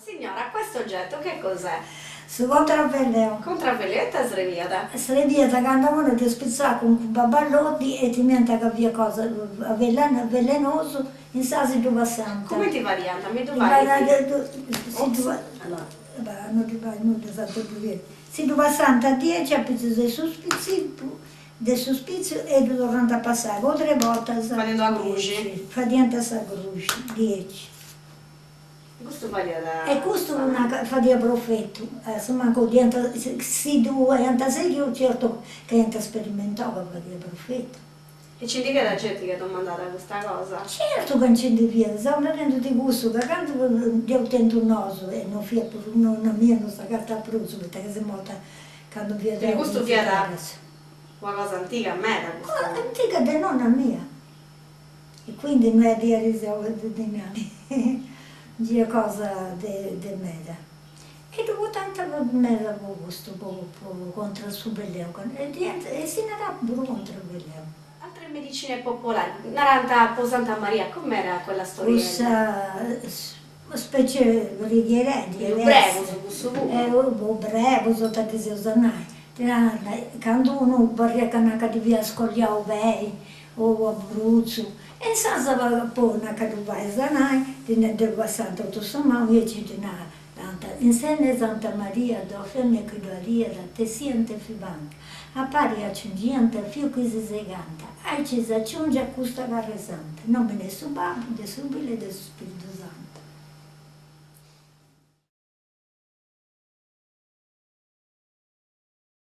Signora, questo oggetto che cos'è? Su contravelleu. Contravelleu, ita srebiat? Srebiat cando unu ddu spitzàt cun baballoti e timiant ca fiat cosa velenosu, insaras si ddu passànt. Cumenti fadiant? Mi ddu fait? Si ddu no ddi fait nudda s'atru ddu fait. Si ddu passànt diaici apitzus de su spitzipu de su spitzu e ddu torrànt a passai po tres bortas. Fadendu a gruxi. Fadiant sa gruxi, diaici. Custu fadiat. E custu fadiat profetu, a su mancu dd'iant, si ddu aiant sighiu certu ca iant sperimentau ca fadiat profetu. E nci ndi fiat genti chi domandat custa cosa? Certu ca nci ndi fiat, seu narendi cussu, ca candu dd'eus tentu nosu e non fiat prus, nonna mia non s'agatat prus, poita ca s'est morta candu fia deu. Custu fiat una cosa antiga meda custu. Antiga de nonna mia. E quindi no est de ariseu de nai giai cosa de de meda. E ddu portant meda po custu, po po contra su belleu, e si narat puru contrabelleu. Altre medicine popolari, narant po Santa Maria, com'era quella storiella? Cussa specie preghiereddi. Is brebus, cussu puru. Po brebus, ita ddis eus a nai. Ti narant, candu unu parriat ca nanca ddi fiat scolliau u' pei o u' brutzu, e insaras po nanca ddu fai sanai, ti ddu passant totu sa manu e aici ddi narant, in sene Santa Maria ddos feminas chi ddu 'adiat, tessiant e fibant, a pari aciungiant fiu chi si segant, aici s'aciungiat custa carre santa, in nomini de su Babbu, de su Fillu e de su Spiritu Santu.